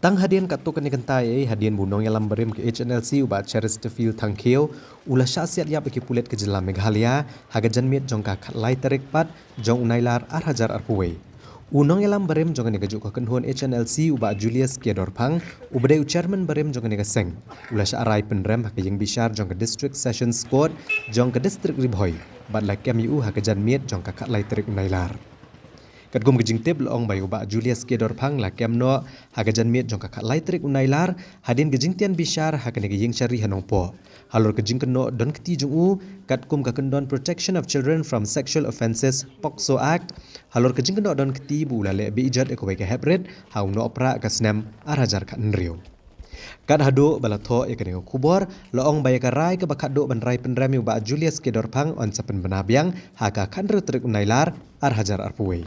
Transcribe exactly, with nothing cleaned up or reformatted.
Tang hadien katto katne kynta eiei hadien ba u nongïalam barim ka H N L C u Bah Cheristerfield Thangkhiew u la shah siat ïap ïa ki pulit ka jylla Meghalaya ha ka janmiet jong ka khatlai tarik pat jong u Nailar ar hajar arphew wei. U nongïalam barim jong kane kajuh ka kynhun H N L C u Bah Julius K Dorphang uba dei u chairman barim jong kane ka seng u la shah rai pynrem ha ka ïingbishar jong ka District Sessions Court jong ka District Ri Bhoi bad la kem ïa u ha ka janmiet jong ka khatlai tarik u Nailar. Katkum ka jingtip la ong ba ïa u Bah Julius K Dorphang la kem noh ha ka janmiet jong ka khatlai tarik u Nailar hadien ka jingtian bishar ha kane ka ïingshari ha Nongpoh. Halor ka jingkynnoh don kti jong u katkum ka kyndon Protection of Children from Sexual Offences, POCSO Act, halor ka jingkynnoh don kti ba u la leh beh jot ïa kawei ka heprit ha u Nohprah ka snem ar hajar khathynriew. Kat haduh ba la thoh ïa kane ka khubor la ong ba ïa ka rai kaba khatduh ban rai pynrem ïa u Bah Julius K Dorphang yn sa pynbna biang ha ka khathynriew tarik u Nailar ar hajar arphew wei.